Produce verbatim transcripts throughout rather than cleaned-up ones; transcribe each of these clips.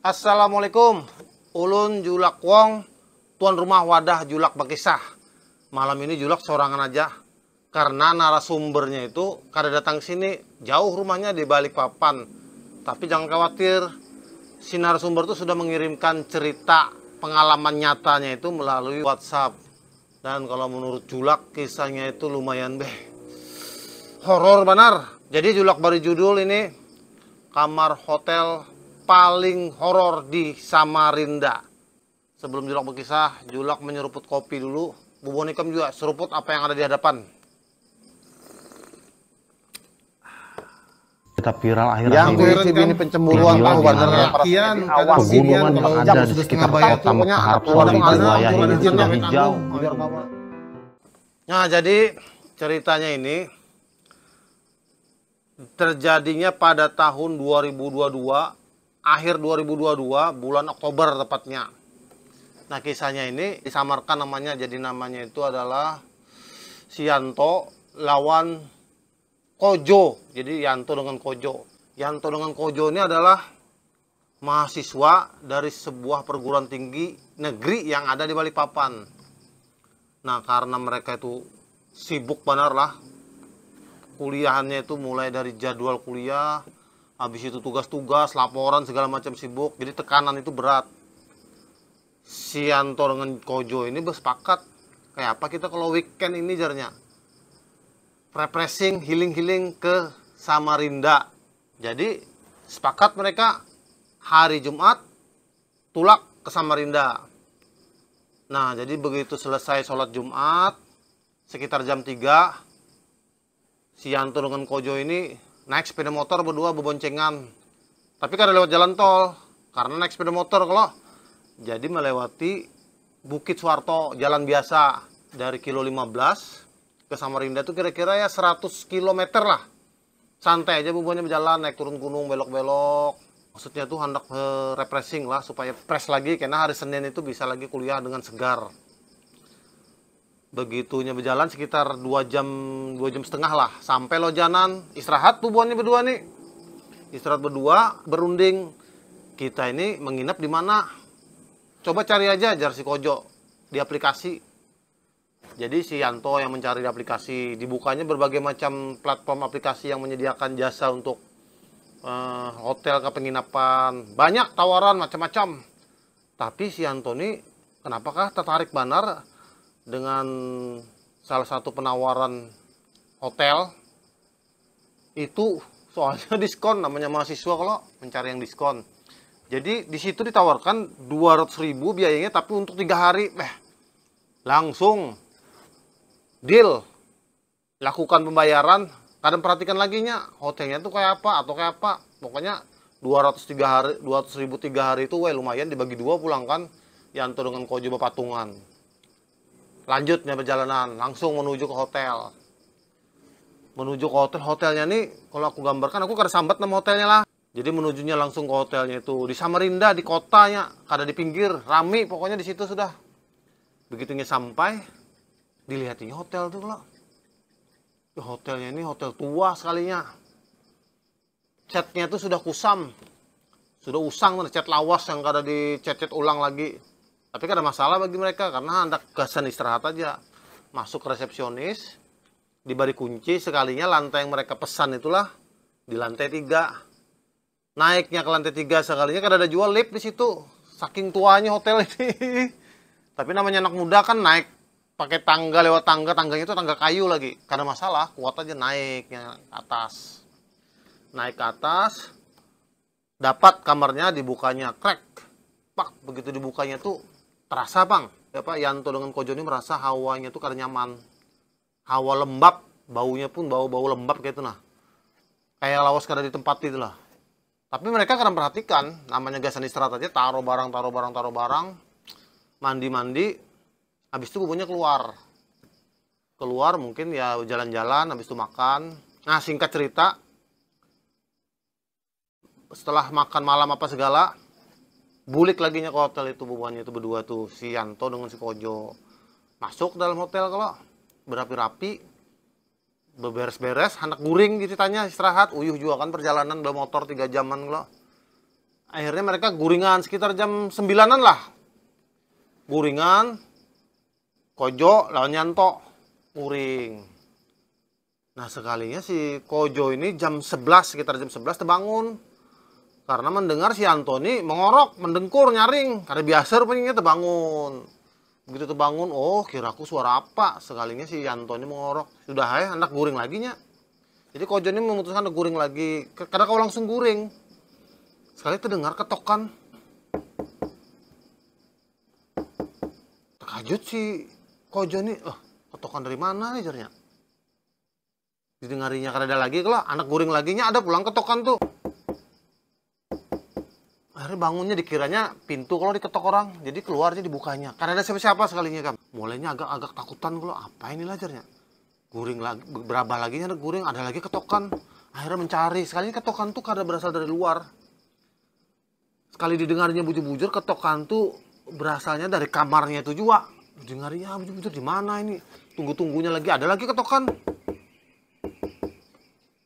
Assalamualaikum. Ulun Julak Wong, tuan rumah wadah Julak Bakisah. Malam ini Julak sorangan aja. Karena narasumbernya itu kada datang sini, jauh rumahnya di Balikpapan. Tapi jangan khawatir, si narasumber itu sudah mengirimkan cerita pengalaman nyatanya itu melalui WhatsApp. Dan kalau menurut Julak, kisahnya itu lumayan beh horor banar. Jadi Julak bari judul ini kamar hotel paling horor di Samarinda. Sebelum Julak berkisah, Julak menyeruput kopi dulu. Bubuhan ikam juga seruput apa yang ada di hadapan. Berita viral akhir-akhir Yang ini. kuisi bini pencemburuan Video tahu di banar mana yang paras Kian ini kada awas. sini Pegunungan kalau yang jam ada di sudah sekitar setengah kota pokoknya Mekahar aku sudah datang hijau, aja, sudah jangan hijau. Biar kawan. Nah, jadi ceritanya ini terjadinya pada tahun dua ribu dua dua, akhir dua ribu dua dua, bulan Oktober tepatnya. Nah, kisahnya ini disamarkan namanya, jadi namanya itu adalah Sianto lawan Kojo. Jadi Yanto dengan Kojo. Yanto dengan Kojo ini adalah mahasiswa dari sebuah perguruan tinggi negeri yang ada di Balikpapan. Nah, karena mereka itu sibuk banar lah. Kuliahannya itu mulai dari jadwal kuliah, habis itu tugas-tugas, laporan, segala macam sibuk. Jadi tekanan itu berat. Si Yanto dengan Kojo ini bersepakat, kayak apa kita kalau weekend ini, jarnya. Refreshing, healing-healing ke Samarinda. Jadi sepakat mereka hari Jumat tulak ke Samarinda. Nah, jadi begitu selesai sholat Jumat, sekitar jam tiga, si Yanto dengan Kojo ini naik sepeda motor berdua beboncengan. Tapi kada lewat jalan tol, karena naik sepeda motor kalau. Jadi melewati Bukit Suharto, jalan biasa dari kilo lima belas ke Samarinda tuh kira-kira ya seratus kilometer lah. Santai aja bubuhannya berjalan, naik turun gunung, belok-belok. Maksudnya tuh hendak eh, refreshing lah supaya fresh lagi karena hari Senin itu bisa lagi kuliah dengan segar. Begitunya berjalan sekitar dua jam, dua jam setengah lah, sampai Lojanan, istirahat bubuhannya berdua nih. Istirahat berdua, berunding, kita ini menginap di mana? Coba cari aja, jar si Kojo, di aplikasi. Jadi si Yanto yang mencari di aplikasi, dibukanya berbagai macam platform aplikasi yang menyediakan jasa untuk eh, hotel ke penginapan. Banyak tawaran macam-macam. Tapi si Yanto ni kenapakah tertarik banar dengan salah satu penawaran hotel itu, soalnya diskon, namanya mahasiswa kalau mencari yang diskon. Jadi di situ ditawarkan dua ratus ribu biayanya tapi untuk tiga hari, eh, langsung deal, lakukan pembayaran, kada perhatikan lagi nya hotelnya tuh kayak apa atau kayak apa. Pokoknya dua ratus tiga hari, dua ratus ribu tiga hari itu, weh, lumayan, dibagi dua pulang kan, Yanto dengan Kojo berpatungan. Lanjutnya perjalanan langsung menuju ke hotel. Menuju ke hotel, hotelnya nih kalau aku gambarkan, aku kada sambat nama hotelnya lah. Jadi menujunya langsung ke hotelnya itu di Samarinda, di kotanya, kada di pinggir, rami pokoknya di situ sudah. Begitunya sampai, dilihatinya hotel tuh kalau. Hotelnya ini hotel tua sekalinya. Catnya tuh sudah kusam, sudah usang tuh, cat lawas yang kada dicet-cet ulang lagi. Tapi kada masalah bagi mereka karena hendak gasan istirahat aja. Masuk resepsionis, diberi kunci, sekalinya lantai yang mereka pesan itulah di lantai tiga. Naiknya ke lantai tiga sekalinya kada ada jual lift di situ. Saking tuanya hotel ini. Tapi namanya anak muda kan naik pakai tangga, lewat tangga, tangganya itu tangga kayu lagi. Kada masalah, kuat aja naiknya ke atas. Naik ke atas, dapat kamarnya, dibukanya, krek. Pak, begitu dibukanya tuh terasa, Bang. Apa, Yanto dengan Kojo ini merasa hawanya tuh kada nyaman. Hawa lembab, baunya pun bau-bau lembab kayak itu nah. Kayak lawas kada ditempati itulah. Tapi mereka kada perhatikan, namanya gasan istirahat aja, taruh barang, taruh barang, taruh barang, mandi-mandi, habis itu bubuhannya keluar. Keluar mungkin ya jalan-jalan, habis itu makan. Nah, singkat cerita, setelah makan malam apa segala, bulik lagi nya ke hotel itu bubuhannya itu berdua tuh, si Yanto dengan si Kojo. Masuk dalam hotel kalau berapi-rapi, beberes-beres, anak guring gitu tanya, istirahat, uyuh juga kan perjalanan bawa motor tiga jaman kalau. Akhirnya mereka guringan sekitar jam sembilanan lah. Guringan, Kojo lawan Yanto guring. Nah, sekalinya si Kojo ini jam sebelas, sekitar jam sebelas terbangun. Karena mendengar si Yanto ini mengorok, mendengkur, nyaring. Karena biasa rupanya terbangun. Begitu terbangun, oh, kiraku suara apa. Sekalinya si Yanto ini mengorok. Sudah, hai, anak guring lagi nya. Jadi Kojo ini memutuskan guring lagi. Karena kau langsung guring. Sekali terdengar ketokan. Terkajut si Kojo nih, oh, ketokan dari mana nih, jarnya. Didengarinya kada ada lagi, kalau anak guring laginya ada pulang ketokan tuh. Akhirnya bangunnya, dikiranya pintu kalau diketok orang, jadi keluarnya dibukanya. Kada ada siapa-siapa sekalinya, kam. Mulainya agak-agak takutan kalau apa ini, lajarnya. Guring lagi, berabah lagi, ada guring, ada lagi ketokan. Akhirnya mencari, sekalinya ketokan tuh kada berasal dari luar. Sekali didengarnya bujur-bujur, ketokan tuh berasalnya dari kamarnya itu juga. Didengarnya bujur-bujur, di mana ini? Tunggu-tunggunya lagi, ada lagi ketokan.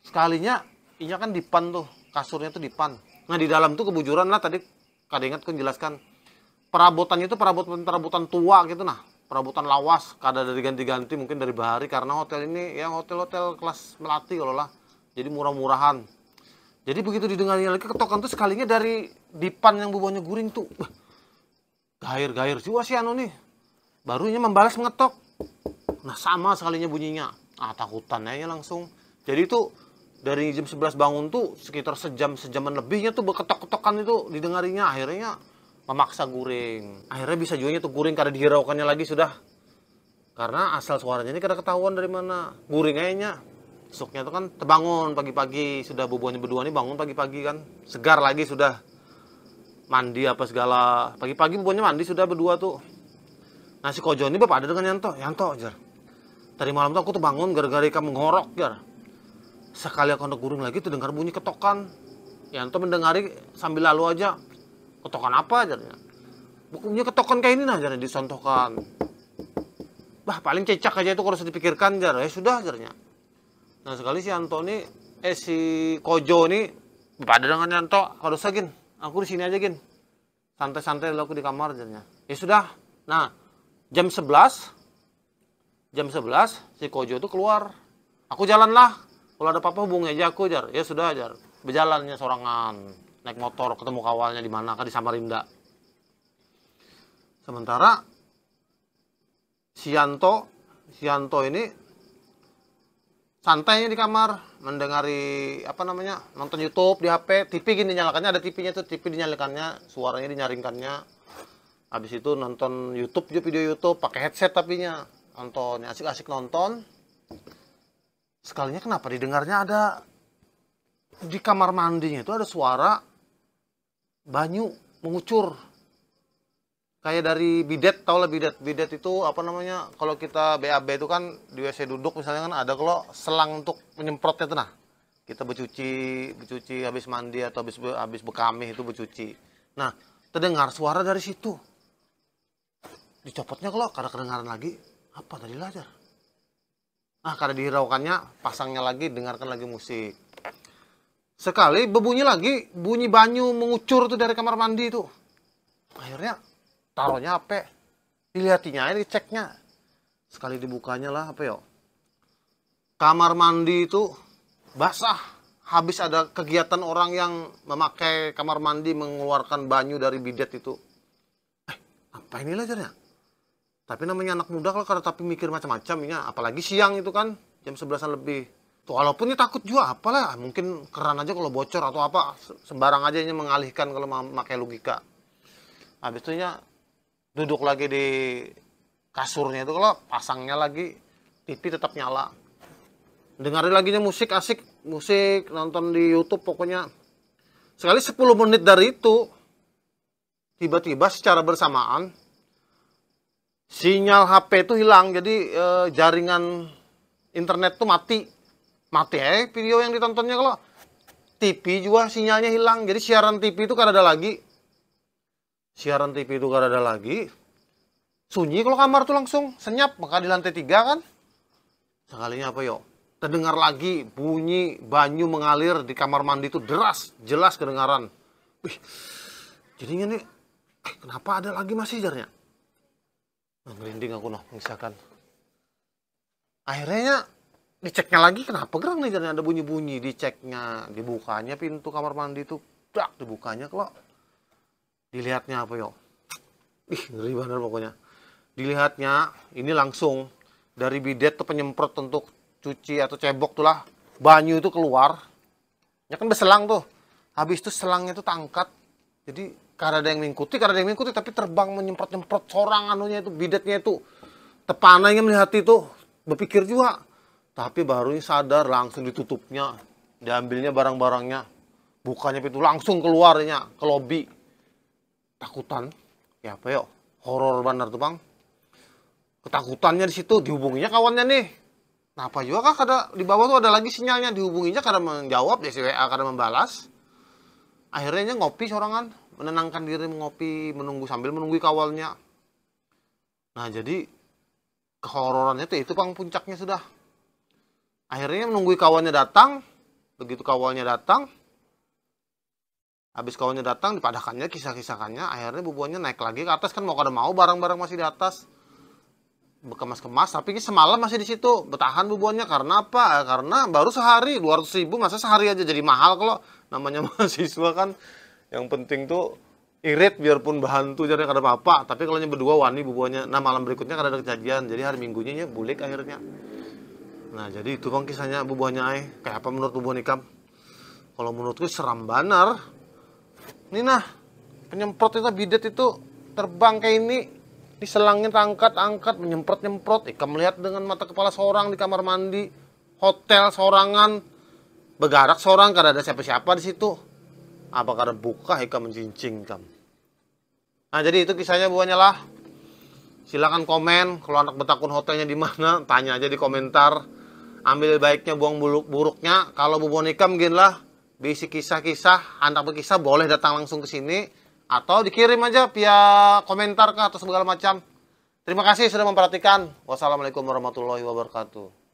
Sekalinya, inya kan dipan tuh, kasurnya tuh dipan. Nah, di dalam tuh kebujuran lah tadi, kada ingat kan jelaskan. Perabotannya itu perabotan-perabotan tua gitu nah. Perabotan lawas, kada ada diganti-ganti mungkin dari bahari karena hotel ini ya hotel-hotel kelas melati kalau lah. Jadi murah-murahan. Jadi begitu didengarnya lagi ketokan tuh sekalinya dari dipan yang bubaunya guring tuh. Bah, gair-gair juga si anu nih. Barunya membalas mengetok. Nah, sama sekalinya bunyinya. Ah, takutan aja langsung. Jadi itu dari jam sebelas bangun tuh sekitar sejam, sejaman lebihnya tuh beketok-ketokan itu didengarinya. Akhirnya memaksa guring. Akhirnya bisa juga tuh guring, kada dihiraukannya lagi sudah. Karena asal suaranya ini kada ketahuan dari mana. Guring aja nya. Besoknya tuh kan terbangun pagi-pagi, sudah bubuhannya berdua nih bangun pagi-pagi kan. Segar lagi sudah. Mandi apa segala. Pagi-pagi bubuhannya mandi sudah berdua tuh. Nah, si Kojo ini bapak ada dengan Yanto. Yanto, jar. Tadi malam tuh aku tuh bangun gara-gara ikam ngorok, jar. Sekali aku hendak guring lagi tuh dengar bunyi ketokan. Yanto mendengari sambil lalu aja. Ketokan apa, jarnya? Bunyi ketokan kayak ini nah, jarnya disontohkan. Bah, paling cecak aja itu kalau usah dipikirkan, jar. Ya sudah, jarnya. Nah, sekali si Anto ni, eh, si Kojo ni, pada dengan Anto, kada usah gin, aku di sini aja gin, santai-santai dulu aku di kamar, jarnya. Ya sudah. Nah, jam sebelas, jam sebelas si Kojo tu keluar. Aku jalan lah, kalau ada apa-apa hubungi aja aku, jar. Ya sudah, jar. Berjalannya sorangan, naik motor, ketemu kawalnya di mana kah, di Samarinda. Sementara si Yanto, si Yanto ini santainya di kamar, mendengari apa namanya, nonton YouTube di H P, T V gini nyalakannya, ada T V-nya tuh, T V dinyalakannya, suaranya dinyaringkannya. Habis itu nonton YouTube juga, video YouTube, pakai headset tapinya. Nontonnya asik-asik nonton. Sekalinya kenapa didengarnya ada di kamar mandinya itu ada suara banyu mengucur. Kayak dari bidet, tau lah bidet. Bidet itu apa namanya, kalau kita B A B itu kan di W C duduk misalnya kan ada kalau selang untuk menyemprotnya tuh nah. Kita bercuci, bercuci habis mandi atau habis habis bekamih itu bercuci. Nah, terdengar suara dari situ. Dicopotnya kalau kada kedengaran lagi. Apa tadi lah, jar? Ah, kada dihiraukannya, pasangnya lagi, dengarkan lagi musik. Sekali bebunyi lagi, bunyi banyu mengucur tuh dari kamar mandi tuh. Akhirnya taruhnya H P, dilihatinya, diceknya. Sekali dibukanya lah, apa yo? Kamar mandi itu basah. Habis ada kegiatan orang yang memakai kamar mandi mengeluarkan banyu dari bidet itu. Eh, apa inilah, jarnya? Tapi namanya anak muda kalau kada tapi mikir macam-macam ya, apalagi siang itu kan, jam sebelasan lebih. Tuh, walaupun ini takut juga, apalah, mungkin keran aja kalau bocor atau apa, se- sembarang aja ini mengalihkan kalau memakai logika. Habis itu nya duduk lagi di kasurnya itu, kalau pasangnya lagi, T V tetap nyala. Dengarin laginya musik asik, musik, nonton di YouTube pokoknya. Sekali sepuluh menit dari itu, tiba-tiba secara bersamaan sinyal H P itu hilang, jadi eh, jaringan internet tuh mati. Mati eh video yang ditontonnya, kalau T V juga sinyalnya hilang, jadi siaran T V itu kada ada lagi. Siaran T V itu kada ada lagi. Sunyi kalau kamar tuh, langsung senyap, maka di lantai tiga kan. Sekalinya apa yo, terdengar lagi bunyi banyu mengalir di kamar mandi tuh deras, jelas kedengaran. Wih, jadinya nih, eh, kenapa ada lagi masih, jarnya? Nah, merinding aku noh, mengisahkan. Akhirnya diceknya lagi, kenapa gerang nih, jarnya ada bunyi-bunyi. Diceknya, dibukanya pintu kamar mandi tuh, brak, dibukanya kalau. Dilihatnya apa yo? Ih, ngeri banget pokoknya. Dilihatnya ini langsung dari bidet tuh, penyemprot untuk cuci atau cebok tuh lah. Banyu itu keluar. Ya kan berselang tuh. Habis itu selangnya tuh tangkat. Jadi kada ada yang mengikuti, kada ada yang mengikuti, tapi terbang menyemprot-nyemprot sorang anunya itu, bidetnya itu. Tepana yang melihat itu, berpikir juga. Tapi baru sadar, langsung ditutupnya, diambilnya barang-barangnya, bukannya pintu, langsung keluarnya ke lobi. Takutan, ya apa yo, horor banar tuh pang. Ketakutannya di situ, dihubunginya kawannya nih. Kenapa juga kah kada, di bawah tuh ada lagi sinyalnya, dihubunginya kada menjawab ya, si W A kada membalas. Akhirnya ngopi sorangan, menenangkan diri, ngopi, menunggu, sambil menunggu kawalnya. Nah, jadi kehororannya tuh itu pang puncaknya sudah. Akhirnya menunggu kawannya datang. Begitu kawannya datang, habis kawannya datang, dipadahkannya, kisah-kisahkannya, akhirnya bubuhannya naik lagi ke atas, kan mau kada mau barang-barang masih di atas, bekemas-kemas. Tapi ini semalam masih di situ, bertahan bubuhannya. Karena apa? Karena baru sehari, dua ratus ribu, masa sehari aja jadi mahal kalau namanya mahasiswa kan. Yang penting tuh irit, biarpun bahantu, jadi kada apa-apa. Tapi kalau berdua wani bubuhannya, nah, malam berikutnya kada ada kejadian, jadi hari minggunya nya bulik akhirnya. Nah, jadi itu pang kisahnya bubuhannya ai. Kayak apa menurut bubuhan ikam? Kalau menurutku seram banar. Ini nah, penyemprot itu, bidet itu terbang kayak ini. Ini selangnya angkat-angkat, menyemprot-nyemprot. Ikam melihat dengan mata kepala seorang di kamar mandi hotel sorangan, begarak seorang, kada ada siapa-siapa di situ. Apa kada buka ikam, mencincing ikam? Nah, jadi itu kisahnya buhannya lah. Silakan komen, kalau anak betakun hotelnya di mana, tanya aja di komentar. Ambil baiknya, buang buluk-, buruknya. Kalau bubuhan ikam gin lah, bisi kisah-kisah, anak berkisah, boleh datang langsung ke sini atau dikirim aja via komentar kah atau segala macam. Terima kasih sudah memperhatikan. Wassalamualaikum warahmatullahi wabarakatuh.